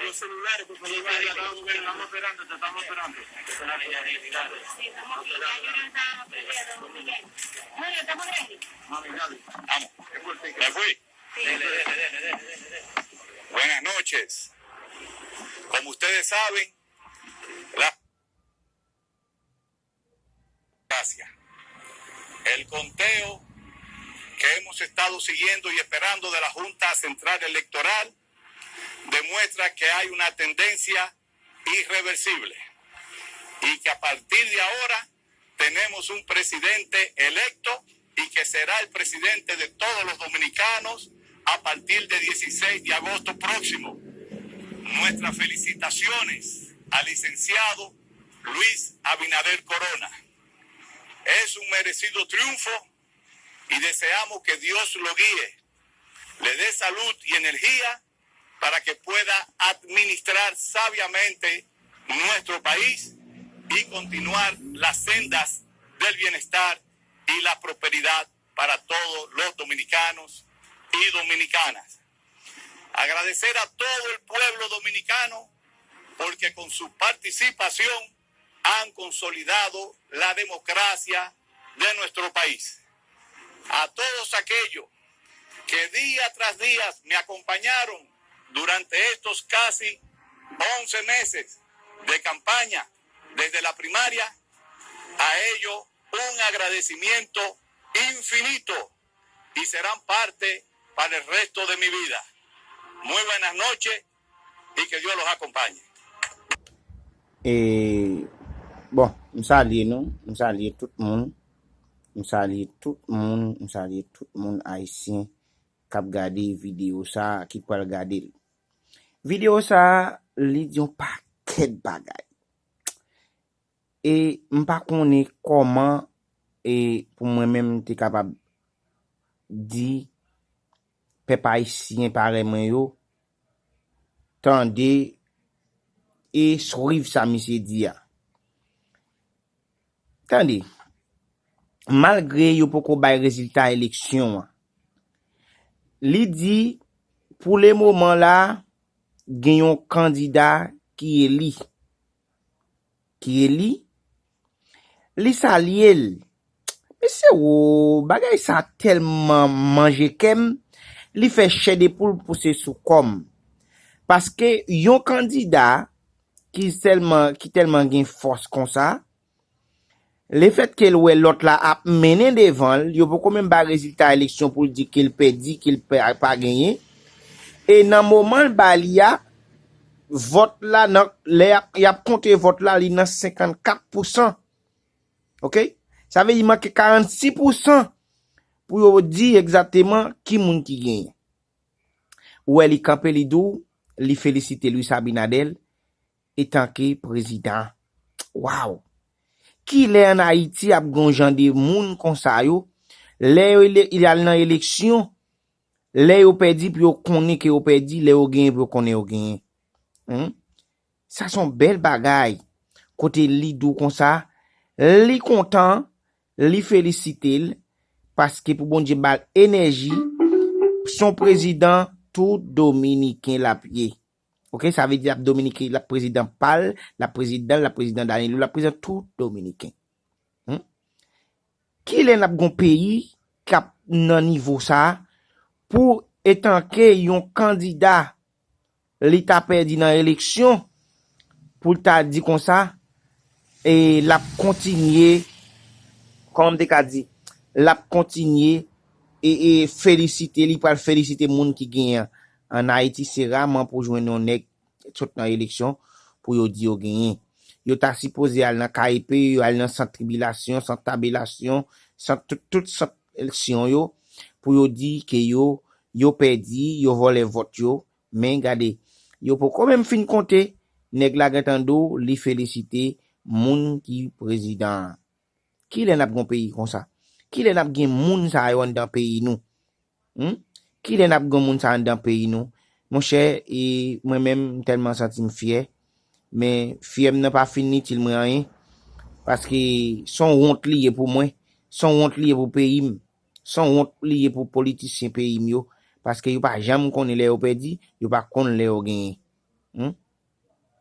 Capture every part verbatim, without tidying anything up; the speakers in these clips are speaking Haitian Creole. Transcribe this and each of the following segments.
Los celulares, por favor, estamos esperando, te estamos esperando. Sí, estamos aquí, ya yo no estaba aprendiendo, Miguel. Bueno, estamos ready. Vamos. Me fui. Buenas noches. Como ustedes saben, la gracias. El conteo que hemos estado siguiendo y esperando de la Junta Central Electoral demuestra que hay una tendencia irreversible y que a partir de ahora tenemos un presidente electo y que será el presidente de todos los dominicanos a partir de dieciséis de agosto próximo. Nuestras felicitaciones al licenciado Luis Abinader Corona. Es un merecido triunfo y deseamos que Dios lo guíe, le dé salud y energía para que pueda administrar sabiamente nuestro país y continuar las sendas del bienestar y la prosperidad para todos los dominicanos y dominicanas. Agradecer a todo el pueblo dominicano porque con su participación han consolidado la democracia de nuestro país. A todos aquellos que día tras día me acompañaron durante estos casi once meses de campaña desde la primaria, a ellos un agradecimiento infinito y serán parte para el resto de mi vida. Muy buenas noches y que Dios los acompañe. E, bon, m salye nou, m salye tout moun, m salye tout moun, m salye tout moun ayisyen k ap gade videyo sa, ki pral gade l. Videyo sa, li di yon pakèt bagay. E m pa konnen kòman e pou mwen menm m te kapab di pèp ayisyen parèy mwen yo tande e swiv sa misye di a. Tande, malgre yo poko bay rezilta eleksyon an, li di pou lemoman la gen yon kandida ki eli. Ki eli, li salye l. Mesye wo, bagay sa tèlman manje kè m, li fè chè de poul pouse sou kò m. Paske yon kandida ki tèlman, ki tèlman gen fòs konsa, lefètke l wè lòt la ap mennen devan l, yo poko menm bay rezilta eleksyon pou l di ke l pèdi, ke l pa, pa genyen. E nan moman l ba li a, vòt la, nan, lè y ap, y ap konte vòt la, li nan senkannkat pousan. Oke? Sa vle di manke karannsis pousan pou yo di egzakteman ki moun ki genyen. Ou wè li kanpe, li di w, li felisite Luis Abinader etanke prezidan. Waw! Kilè ann Ayiti ap gen yon jan de moun konsa yo? Lè yo ele-, y al nan eleksyon, lè yo pèdi pou yo konnen ke yo pèdi, lè yo genyen pou yo konnen yo genyen. Hmm? Sa se yon bèl bagay. Kote li di w konsa, li kontan, li felisite l, paske pou Bondye ba l enèji, se yon prezidan tout dominiken l ap ye. Oke, sa vle di l ap dominiken, l ap prezidan pa l, l ap prezidan, l ap prezidan Danilo, l ap prezidan tout dominiken. Hmm? Kilè n ap gon peyi k ap nan nivo sa a pou etanke yon kandida li ta pèdi nan eleksyon pou l ta di konsa e l ap kontinye, kòman m te ka di, l ap kontinye e, e felisite, li pral felisite moun ki genyen. Ann Ayiti, se raman pou jwenn yon nèg sot nan eleksyon pou yo di yo genyen. Yo ta sipoze al nan K E P, yo al nan sant tribilasyon, sant tabilasyon, sant tout, tout sant eleksyon yo, pou yo di ke yo, yo pèdi, yo vòlè vòt yo. Men gade, yo poko menm fin konte, nèg la gentan di w li felisite moun ki prezidan an. Kilè n ap gon peyi konsa? Kilè n ap gen moun sa yo anndan peyi nou? Hmm? Kilè n ap gen moun sa anndan peyi nou? Monchè, e mwen menm, m tèlman santi m fyè. Men fyè m nan pa fin itil mwen anyen. Paske se yon wont li ye pou mwen. Se yon wont li ye pou peyi m. Se yon wont li ye pou politisyen peyi m yo, paske yo pa janm konnen lè yo pèdi, yo pa konn lè yo genyen. Hmm?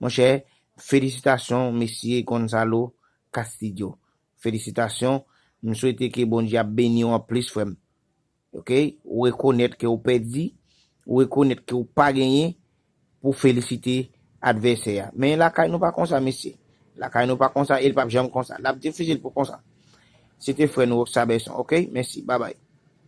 Monchè, felisitasyon, mesye Gonzalo Castillo. Felisitasyon. M swete ke Bondye ap beni w anplis, frè m. Ok? Ou rekonèt ke ou pèdi, ou rekonèt ke ou pa genyen pou felisite advèsè a. Men lakay nou pa konsa, mesye. Lakay nou pa konsa, e l p ap janm konsa. L ap difisil pou konsa. Se te frè nou Rock Saberson, ok? Mèsi, babay.